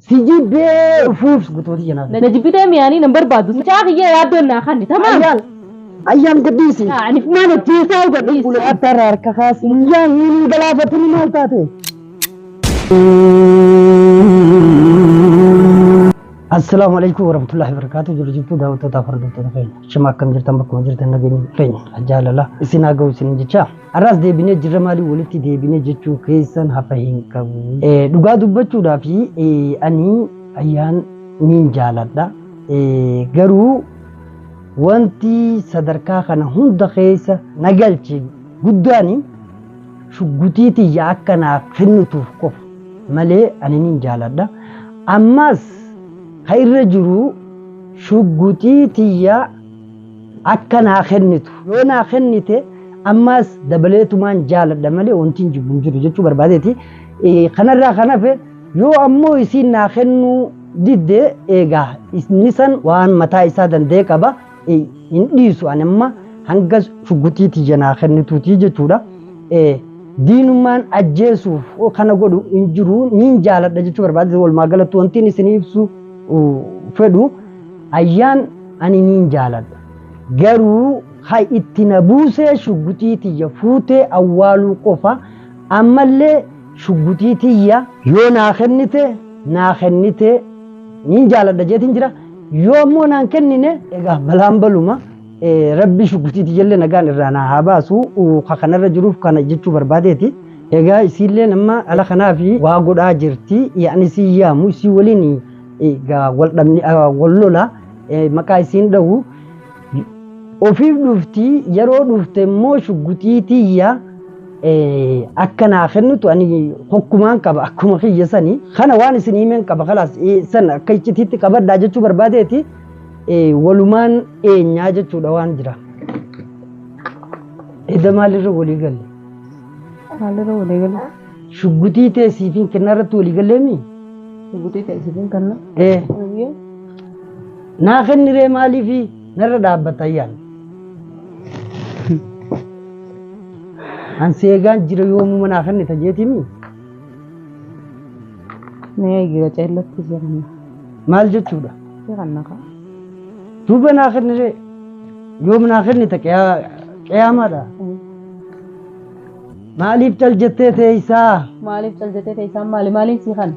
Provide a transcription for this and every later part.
Si jibbee dhufuuf guutuu janaaf. Na jibbitee mi'aanii nan barbaadu. Mucaa kiyya yaaddoon naa kanni. Tamaam. Ayyaan ayyaan gadhiisi. Ani maal ajjeesaa gadhiisi. Ulee harka kaasi. Ayyaan hin galaafatini maal taate? Assalaamu alaikum warahmatullahi wabarakatuh. Jiru jirtu daawwattoota hordoftoota keenya. Shima akkam jirtan bakkuma jirtan nageenya keenya jaalala isin haa ga'u isin jecha. Har'as deebinee jirra maalii walitti deebinee jechuun keessan hafa hin qabu. Dhugaa dubbachuudhaaf ani ayyaan niin jaaladha. Garuu wanti sadarkaa kana hunda keessa na galche guddaan shuggutii tiyya akka naaf kennituuf qofa malee ani niin jaaladha. Ammas ka irra jiru shuggutii tiyya akka naa kennitu yoo naa kennite ammas dabaleetumaan jaaladha malee wanti hin jibbu hin jiru jechuu barbaadeeti. Kanarraa kan hafe yoo ammoo isiin naa kennuu didde egaa inni san waan mataa isaa danda'e qaba hin dhiisu ani amma hanga shuggutii tiyya naa kennituuti jechuudha. Diinummaan ajjeesuuf kana godhu hin jiru niin jaaladha jechuu barbaade walumaa galatti wanti isin ibsu fedhu ayyaan ani niin jaaladha. Garuu ha itti na buusee shugguxii tiyya fuutee awwaaluu qofa ammallee shugguxii tiyya yoo naa kennite naa kennite niin jaaladha jeetiin jira. Yoo ammoo naan kennine egaa balaan baluma rabbi shugguxii tiyyallee nagaan irraa naa haa baasu ka kanarra jiruuf kana jechuu barbaadeeti. Egaa isiilleen amma ala kanaa fi waa godhaa jirti. Ani isii yaamu isii waliin egaa wal dhabni wal lola maqaa isiin dhahu ofiif dhufti yeroo dhufte immoo shugguxii tiyya akka naa kennitu ani hokkumaan qaba akkuma kiyya sani kana waan isin himeen qaba kalaas san akka iccitiitti qabadhaa jechuu barbaadeeti walumaan eenyaa jechuudha waan jira. Edda maalirra walii galle? Maalirra walii galle? Shugguxii tee siifin kennaa irratti walii galleemi? Shugguxii tee siifin kenna? Ee. Naa kenniree maaliifi narra dhaabbata ayyaan? An seegaan jira yoomuma naa kennita jeetimi? Mee eegira ceellatti si kanna. Maal jechuudha? Si kanna kaa. Duuba naa kenniree yoom naa kennita qiyaamaadha? Maaliif cal jettee teessaa? Maaliif cal jettee teessaa maali maaliin sii kanna?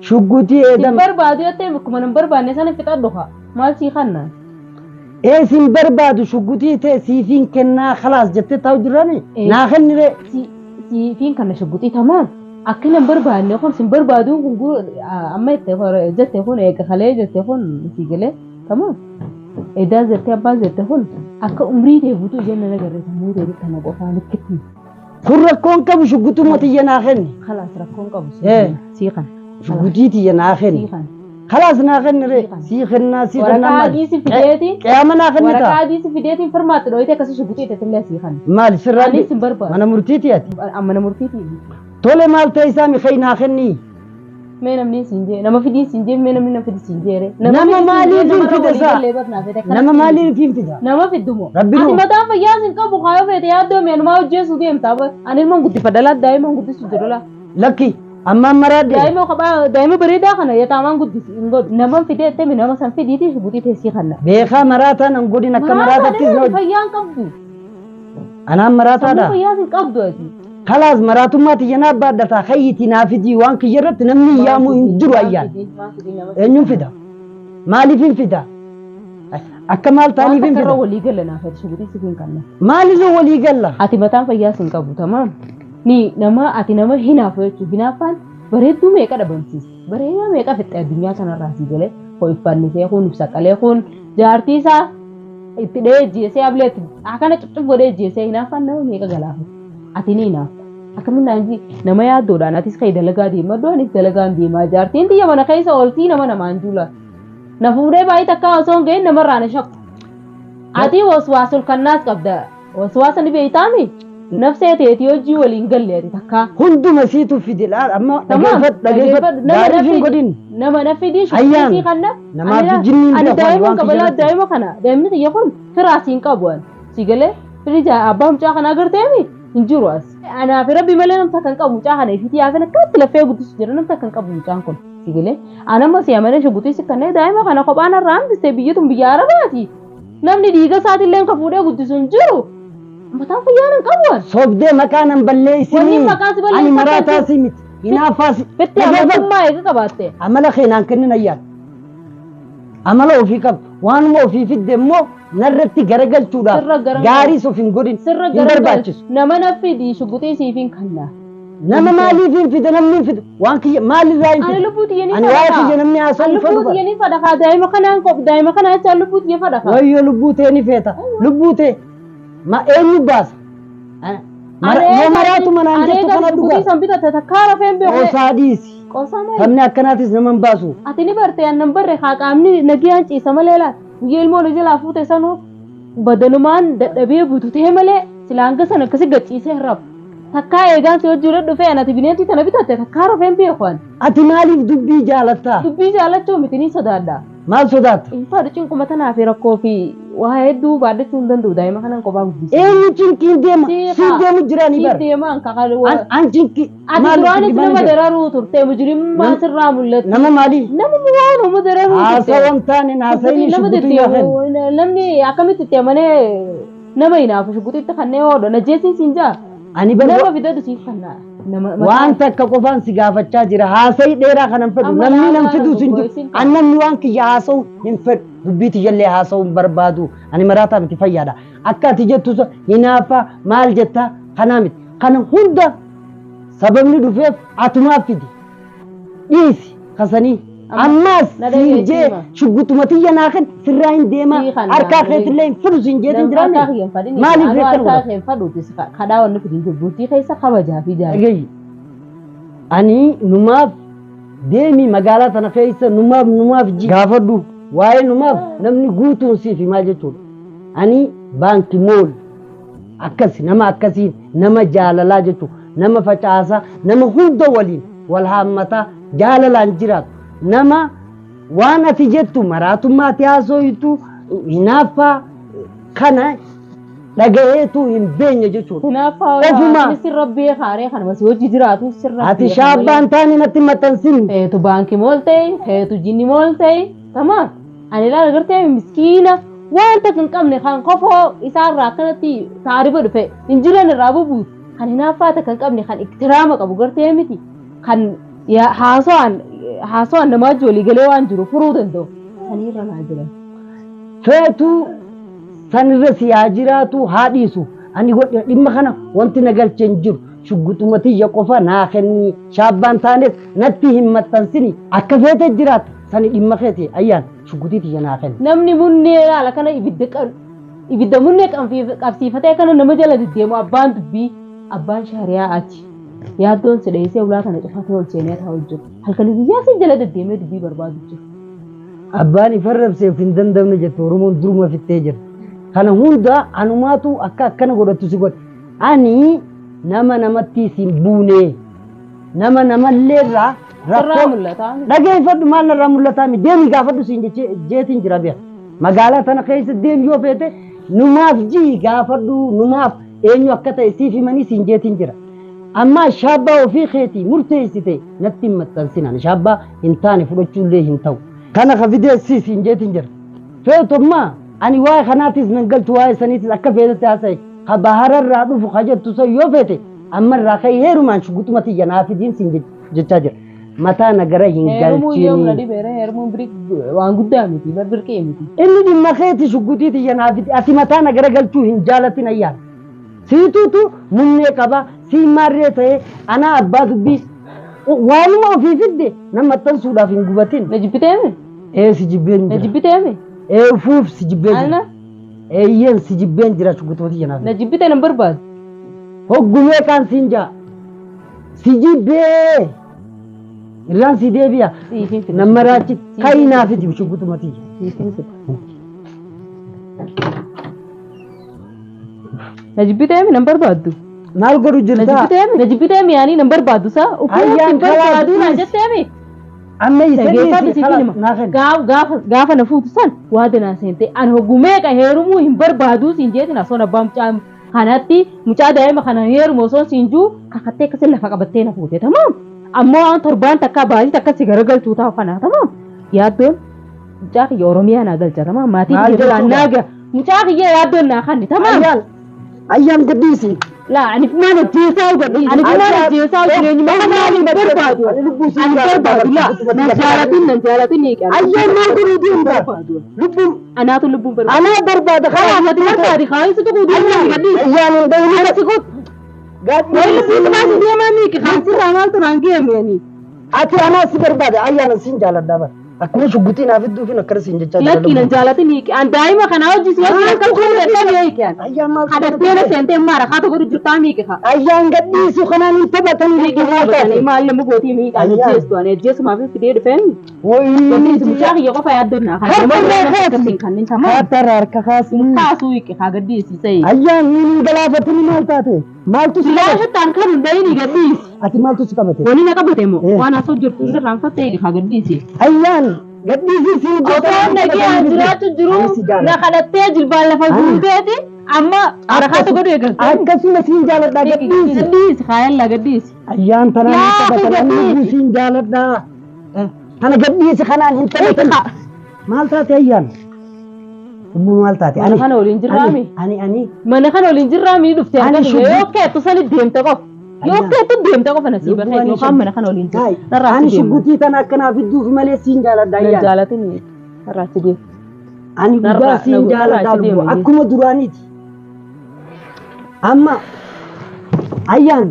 Shugguxii Sin eedam. barbaadu yoo ta'e akkuma nan barbaanne sana fixadhu kaa. Maal sii kanna? Ee sin barbaadu shugguxii tee siifiin kennaa khalaas jettee taa'u jirraani? Ee. Naa kenniree. Siifiin kanna shugguxii tamaam. Akka nan barbaanne kun sin barbaaduun kun amma itti jette kun eega kalee jette kun sii galee tamaam. Edaa jettee abbaan jette kun akka umrii tee guutuu ijaan nan agarre sammuu tee kana qofaa likkitti. Kun rakkoon qabu shugguxuma tiyya naa kenni. Khalaas rakkoon qabu Ee. sii kana. Shugguxii tiyya naa kenni. Sii kana. Khalaas naa kenni ree. Sii kenna. Sii kennaa sii kennaa Waraqaa maali? adii si fideeti. Qiyaama naa Waraqaa kennita. adii si fideetiin firmaatti dhooyite akkasii shugguxii teetillee sii kana. Maali sirraa Anis hin barbaadu. mana murtiiti ati. Mana murtiiti. Tole maal ta'e isaa mikee naa kenni. Mee namni siin jee nama fidii siin jee mee namni na fidi siin jeere. Nama maaliif hin fide isaa? Nama maaliif hin fida? Nama fiddumoo. Rabbi Ati nuu. mataan fayyaa sin qabu kaayoo feete yaaddoo mee anumaa hojjeessu deemta. Ani ilmaan guddifadha laa daa'ima guddisu jiru laa. Lakki ammaan maraadde. Daa'ima kophaa daa'ima bareedaa kana yataamaan guddisi hin godhu. Nama fidee ettemi nama san fidiitii shuguxii teessii kanna. Beekaa maraataa nan godhin akka maraatattis na hojii. Fayyaa hin qabdu. Anaan Sammuu maraataadha. fayyaa hin qabdu ati. Kalaas maraatummaa tiyya naa baadhataa kayyiti naa fidii waan kiyya irratti namni hin yaamuu hin jiru ayyaan. Eenyuun fida? Maaliif hin fida? Akka maal ta'aniif hin Waan fida? walii gala naaf ati shuguxii siif hin kanna. Maalirra walii galla? Ati mataan fayyaa sin qabu tamaam. Ni nama ati nama hinaafu jechuun hinaaffaan bareedduu meeqa dhabamsiisa. Bareedaa meeqa fixxe addunyaa kanarraa si galee kun iffannisee kun saqalee kun jaartii isaa itti dhahee jeesee ableetti akkana cupcup godhee jeesee hinaaffaan nama meeqa galaafata. Ati ni hinaafta. Akkamiin naan jii nama yaaddoodhaan atis ka'ii dalagaa deemadhu anis dalagaan deemaa jaartiin tiyya mana keessa ooltii nama namaan juula. Na fuudhee baay'ee takkaa osoo hin gahin namarraa na shakku. Ati waswaasul kannaas qabda. Waswaasa ni beeytaami? Nafsee teetii hojii waliin galle ati takkaa. Hunduma siitu fide laal amma Tamaam. dhageeffadhu dhageeffadhu Nama gaariif hin nafidi. godhin. Nama nafidi Ayyaan. shubbisii kanna. Namaaf jinniin Ani beeku ani daa'ima waan qaba laa kiyya daa'ima kana daa'imni kiyya kun firaas hin qabu ani. Si galee firii abbaa mucaa kana agarteemi hin jiru as. Anaa fi rabbi malee namta kan qabu mucaa kana ifitii haafin akkatti laffee guddisu jira namta kan qabu mucaan kun. Si galee anamma si amanee shuguxii si kannee daa'ima kana kophaan irraa hambiste biyyi tun biyya Arabaati. Namni dhiiga isaatillee kan fuudhee guddisu hin jiru. Mataan fayyaa nan qabu ani. Sobdee maqaa nan balleessinii. Wanni maqaa si balleessu Ani maraataa akka si miti. Hinaaffaa si. Fitti amantummaa eega qabaatte. Amala kee naan kennin ayyaan. Amala ofii qabdu. Waanuma ofii fidde immoo narratti garagalchuudhaaf Sirra garan- gaariis of hin godhin. Sirra Hin gara barbaachisu. nama na fidi shuguxii siif hin kanna. Nama maaliif hin fide namni hin fidu? Waan kiyya maalirraa hin Ani fidu? lubbuu tiyya ni Ani waa'ee fadha. kiyya namni haasa'u Ani hin fedhu lubbuu bara. tiyya ni fadha kaa daa'ima kanaan qop daa'ima kanaa jecha lubbuu tiyya fadha kaa. Wayyoo lubbuu tee ni feeta. Lubbuu tee ma eenyu baasa? Yoo maraatu manaan jettu kana dhugaa. Shuguxii san bitatte takkaa rafeen beeku. Qoosaa dhiisi. Qoosaa maali? Taphni akkanaatis nama hin baasu. Ati ni barte annan barre kaa qaamni nagiyaan ciisa malee laata. Guyyaa ilmoo jalaa fuute sanuu badanumaan dadhabee bututee malee sila hanga sana akkasi gachiisee hin rafu. Takkaa eegaan si wajjin dhufee anati bineensi tana bitatte takkaa rafeen beeku ani. Ati maaliif dubbii jaalattaa? Dubbii jaalachuu miti ni sodaadha. Maal sodaatta? Infaadhu cinquma tanaa fi rakkoo fi waa hedduu baadhachuu hin danda'u daa'ima kanan kophaa guddisa. Eenyu cinqiin deema? Sii Sii deemu jira ni Siif bara. deema an kakaa An cinqii. Ati maal duraanis cinqii nama maal dararuu turte mujrimmaa Nam- sirraa mul'atti. Nama maalii? Nama waan nama dararuu turte. Haasawan taane haasa'ini Nama shubbituu yoo kennu. namni akkamitti itti amanee nama hinaafu shubbixitti kannee oolu na jeesiin siin jaa. Ani bar Nama fidadu siif kannaa. Nama waan takka qofaan si gaafachaa jira. Haasa'i dheeraa kanan fedhu. Amma Namni nan laalaa fiduus hin na jiru. goggoisin. An namni waan kiyya haasa'u hin fedhu. Dubbii tiyyallee haasa'uu hin barbaadu. Ani maraataa miti fayyaadha. Akka ati jettu sun hinaaffaa maal jettaa kanaa miti. Kana hunda sababni dhufeef atumaaf fidi. Dhiisi kasanii. Ammaas Na siin jee dhageessima. shuggutuma tiyya naa kan sirraa hin deemaa Sii kana harkaa na keetillee hin fudhu siin jeetiin Harkaa jiraanne. kiyya hin fadhini. Maaliif Anuu reekkana harkaa godhata? kiyya hin fadhuutis kadhaa wanni fidin jiru. Bultii keessa kabajaa fi jaalala. Dhagayi. Ani numaaf deemi magaalaa tana keessa numaaf numaaf ji gaafadhu waa'ee numaaf namni guutuun siif himaa jechuudha. Ani baankii mool akkas nama akkasii nama jaalalaa jechuudha. Nama facaasaa nama hunda waliin wal haammataa jaalalaan jiraatu nama waan ati jettu maraatummaa ati haasoyitu hinaaffaa kana dhagayeetu hin beenye jechuudha. Hinaaffaa Ofuma. inni sirra beekaaree kanuma si hojii jiraatu sirra Ati beeka malee. shaabbaan taane natti maxxansin. Feetu baankii mool ta'e, feetu jinni mool ta'e, tamaam. Ani ilaala gartee miskiina waan takka hin qabne kan kofoo isaarraa akkanatti taarifa dhufe hin jiran irraa bubuutu kan hinaaffaa takka hin qabne kan iktiraama qabu gartee miti kan haasawaan haasawaan namaa wajji walii galee waan jiru furuu danda'u. Saniirra naa jiran. Feetu sanirra si haa jiraatu haa dhiisu. Ani dhimma kana wanti na galche hin jiru. Shugguxuma tiyya qofa naa kenni. Shaabbaan taanes natti hin maxxansini. Akka feete jiraata. Sani dhimma keeti ayyaan shugguxii tiyya naa kenni. Namni munnee ilaala kana ibidda ibidda munnee qabsiifatee kana nama jala deddeemu abbaan dubbii abbaan shari'aa ati. Yaaddoon si dheessee ulaa kana cufatee ol seenee taa'u jiru. Halkanii guyyaa si jala deddeemee dubbii barbaadu jiru. Abbaan ifa rabseef hin dandamne jettu Oromoon duruma fittee jirti. Kana hunda anumaatu akka akkana godhatu si godhe. Ani nama namatti siin buune. Nama namallee irraa Sirraa rakkoo mul'ata. dhageeffadhu maal narraa mul'ataa mi deemi gaafadhu siin jeetiin jira beeka. Magaalaa tana keessa deemi yoo feete numaaf jii gaafadhu numaaf eenyu akka ta'e siif himanii siin jeetiin jira. Amma shaabbaa ofii keetii murteessite natti hin maxxansinaan shaabbaa hin taane fudhachuullee hin ta'u. Kana ka fideessi siin jeetiin jira. Feetummaa ani waa'ee kanaatis nan galchu waa'ee saniitis akka feetetti haasa'e ka bahararraa dhufu ka jettu san yoo feete ammarraa ka'ee heerumaan shuguxuma tiyya naa fidiin siin jechaa jira. Mataa nagara hin Heerumuun yoom na galchini. dhibeere heerumuun waan guddaa miti bar birqee miti. Inni dhimma keeti shuguxii tiyya naa fidi ati mataa nagara galchuu hin jaalatin ayyaan. Siituutu munnee qaba siin maarree ta'ee anaa abbaa dubbii waanuma ofii fidde nama maxxansuudhaaf hin gubatin. Na jibbiteemi? Ee si jibbeen Na jira. jibbiteemi? Ee ufuuf si jibbeen jira. Ana Eeyyeen si jibbeen jira shuguxuma tiyya naa na fidi. jibbite nan barbaadu. Hoggumee kaan siin jaa. Si jibbee. Irraan si deebi'a. Siifin fida. Nama raachi ka'ii naa fidi shuguxuma tiyya. Siifin fida. Na jibbiteemi nan barbaaddu. Maal godhu Na jirtaa? jibbiteemi? Na jibbiteemi yaanii nan barbaaddu sa? Ufuuf Ayyaan hin barbaadu kalaas naan jetteemi? Amma isa Dhageeffadhu dhiisi siifin kalaas hima. naa kenni. Gaafa gaafa na fuutu san waada naa seente ani hoggumee qa heerumuu hin barbaaduu siin jeetin asoon abbaa mucaa kanatti mucaa daa'ima kana heerumu osoo siin juu kakattee akkasii lafa qabattee na fuute tamaam. Ammoo waan torbaan takka baatii takka si garagalchuu taa'u kana tamaam. Yaaddoon mucaa kiyya Oromiyaa naa galcha tamaam. Maatii Maal kiyya biraan jechuudha? naa gaha. Mucaa kiyya yaaddoon naa kanni tamaam. Ayyaan ayyaan gadhiisi. Laa ani maal ajjeesaa hubanne ani maal ajjeesaa jireenyuma maal hin barbaadu. Ani lubbuu siin Ani barbaadu laa nan jaalatin nan jaalatin ni qaba. Ayyaan maal godhuu deemta? Lubbuun Anaatu lubbuun barbaadu. anaa barbaada Karaa ati barbaadi kaayinsi tuquu deemaa gadhiisi. Ayyaan hin dhayinu. Ani si kot. Wayii lubbuun baasi deemaa miiki kaansirraa maaltu naan geemeni. Ati anaa si barbaada ayyaan siin jaaladha bara. Akkuma shugguxii naaf iddoo fi akkana siin jechaa jira. Lakki nan jaalatin hiiki. An daa'ima kanaa hojii si hojii akka kun dadhabee hiiki an. Ayyaan maal Kadhattee na seentee maara haa tokko jirtaa miiki haa. Ayyaan gadhiisu kanaan hin taphatanii Miiki haa batanii maal nama gootii miiki an Ayyaan. ajjeestu an ajjeesumaaf fidee dhufeen. Wayii. Mucaa kiyya qofa yaaddoon naa kan. Harka Nama irraa kaasi. akkasiin kanneen tamaa. Harka harka kaasi. Kaasuu hiiki haa gadhiisisee. Ayyaan niin galaafatini maal taate? Maaltu si qabate? Bilaashattaan kan hin dhayini gadhiisi. Ati maaltu si qabate? Wani na qabate moo Eh. waan asoo jirtu irraanfattee hiiki haa gadhiisi. Ayyaan gadhiisi siin Osoo nagayaan jiraachuu jiru na kadhattee jilbaan lafa guuteeti amma harakaatu godhu eegalte. Akkasuma siin jaaladha gadhiisi. Gadhiisi kaayalla gadhiisi. Ayyaan tanaan hin Yaa, taphatan gadhiisi. lubbuu siin jaaladha. Kana gadhiisi kanaan hin taphatan. Maal taate ayyaan? Lubbuu maal taate? Mana kana waliin jirraami. Ani ani Mana kana waliin jirraami dhuftee Ani argatu shubbi- yoo keettu sani deemte qofa. Yoo Ayyaan. keettu deemte qofa na sii Lubbuu barreessu ani yookaan mana kana waliin Hayi, jirra. Narraa ani achi deemna. shuggutii tana akkanaaf idduuf malee siin jaaladha Na ayyaan. jaalatin narraa achi deema. Ani dhugaa Narraa- siin narraa jaaladha achi lubbuu deema. akkuma duraaniiti. Amma ayyaan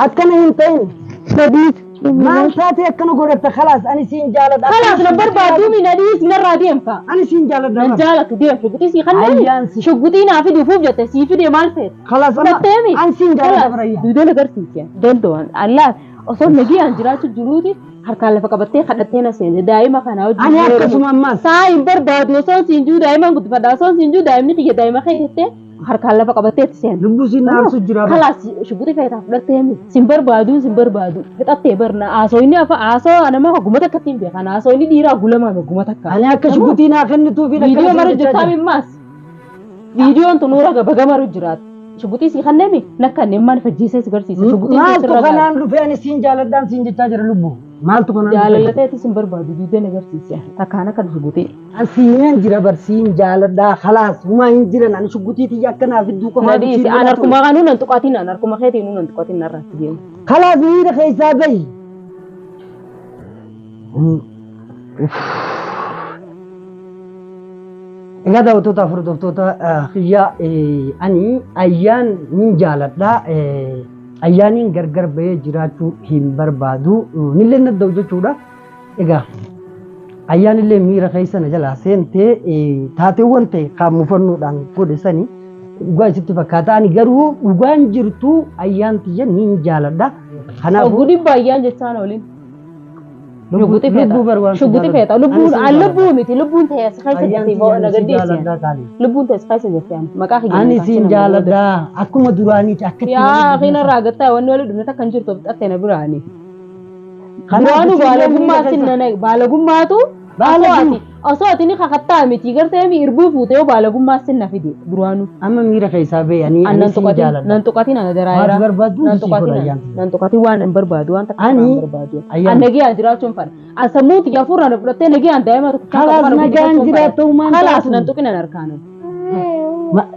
akkana hin ta'in maal taate akkana godhatta khalaas ani siin jaaladha. Kalaas na barbaaduu mi na dhiisi narraa deemta. Ani siin jaaladha. Nan jaalatu deem shuggutii sii kanneen Ayyaan si- shuggutii naa fiduufuuf jette sii fide maal feete. Khalaas amma Fudhatteemi. ani siin jaaladha bara ayyaan. Duudeen agarsiise. Danda'an Allah osoo nagayaan jiraachuu jiruuti harkaan lafa qabattee kadhattee na seente daa'ima kana hojii. Ani akkasuma ammaas. Saa hin barbaadu osoo siin jiru daa'imaan guddifadha osoo siin jiru daa'imni kiyya daa'ima kee jettee harkaan lafa qabattee itti seente. Lubbuu siin aarsu jira. bara. Kalaas shuggutii feetaa fudhattee mi sin barbaadu sin barbaadu fixattee barna haasoo inni afa haasoo nama guma takka ittiin beekan haasoo inni dhiiraa gulamaa guma takka. Ani akka shuggutii naa kennituuf Viidiyoo maru jirtaa mimmaas. Viidiyoon tun nuura gaba maru jiraat. Shuggutii sii kanneen nakka maal fajjiisee si garsiisa. Shuggutiin Maaltu sirra gaara. kanaan dhufe ani siin jaaladhaan siin jechaa jira lubbuu. Maaltu kanaan dhufe? Jaalalateetis hin barbaadu diideen agarsiisa. Takkaan akka shuggutii. Ani siineen jira bar siin jaaladhaa khalaas humaa hin jiran ani shuggutii tiyya akkanaaf idduu qofaa Na dhiisi an harkuma kanuu nan tuqaatiin an harkuma keetiin nan tuqaatiin narraatti deemu. Khalaas miira keessaa bahi. Egaa daawwattoota hordoftoota kiyyaa ani ayyaan nin jaaladha. Ayyaaniin gargar bahee jiraachuu hin barbaadu. Nillee nadda'u jechuudha. Egaa ayyaan illee miira keessa na jalaa seentee taateewwan ta'e kan mufannoodhaan godhe sani dhugaa isitti fakkaata. Ani garuu dhugaan jirtu ayyaan tiyya nin jaaladha. Kanaafuu Oguu dhibba ayyaan jechaan oolin. Shuggutii feeta. lubbuu bar waan si Shuggutii jaaladhu. feeta. Lubbuun Ani siin an jaaladha. lubbuu miti lubbuun ta'e as keessa Ayyaan jirti tiyya na ani si gadhiisi. jaaladha qaali. Lubbuun ta'e as keessa jirti an maqaa kiyya. Ani siin jaaladha. Akkuma duraaniiti akkatti. Yaa akhiina irraa gattaa wanni wali dhumne takka hin jirtu fixattee na biraani. Kanaaf Duraanuu isin baalagummaa miira sin keessa- nana baalagummaatu Baalagummaa. osoo ati ni kakattaa miti gartee mi irbuu fuute yoo baalagummaa sin na fide duraanuu. Amma miira keessaa bahi ani An ani nan siin tuqatin jaaladha. nan tuqatin ana Maal daraayeraa. barbaaddu Nan sii tuqatin godha ayyaan tiyya. nan tuqatin waan hin barbaadu waan takka Ani- hin barbaadu. ayyaan- An nagayaan jiraachuun fadha. An sammuu tiyya hafuuraan na fudhattee nagayaan daa'ima tokko Kalaas nagaan jiraattu maal Kalaas taatu? nan tuqin an harkaanan. Ma-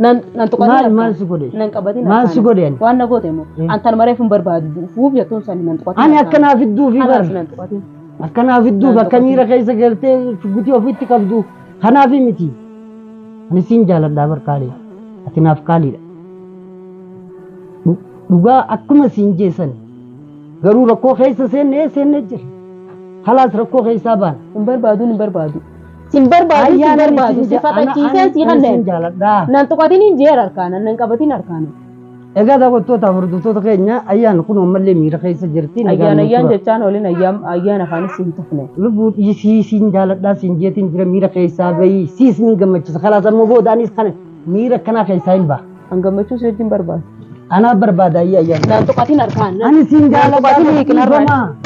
Nan tuqatin Maal harkaan. maal si godhe? Nan qabatin Maal si godhe ani? Waan na goote moo? An tan mareef hin barbaadu. Fuuf jettuun sani nan tuqatin. Ani akkanaaf idduu fi bar. Kalaas nan tuqatin. Akkanaaf idduu bakka miira keessa galtee shuggutii ofitti qabdu kanaaf miti. Ani siin jaaladha bar qaalii. Ati naaf qaaliidha. Dhugaa akkuma siin jeessan garuu rakkoo keessa seennee seennee jira. Kalaas rakkoo keessaa baana. Hin barbaadu hin barbaadu. Sin barbaadu sin Ayyaan ani barbaadu siin si ja- fadhachiisee si ani siin kanneen. jaaladha. Nan tuqatin hin jeer harkaanan nan qabatin harkaanan. Egaa daawwattootaaf hordoftoota keenya ayyaan kun ammallee miira keessa jirti. Nagaan Ayyaan nu ayyaan tura. jechaan olin ayyaan ayyaan afaanis hin tufne. Lubbuu dhiisii siin jaaladhaa siin jeetiin jira miira keessaa bahii siis ni gammachiisa. Kalaas amma booda anis kana miira akkanaa keessaa hin ba'a. An gammachuu si wajjin barbaadu. Anaa barbaada ayyaa ayyaan. Nan tuqatin harkaan. Ani siin jaaladhaa Tuqatin hiikin harkaan. dhiifamaa.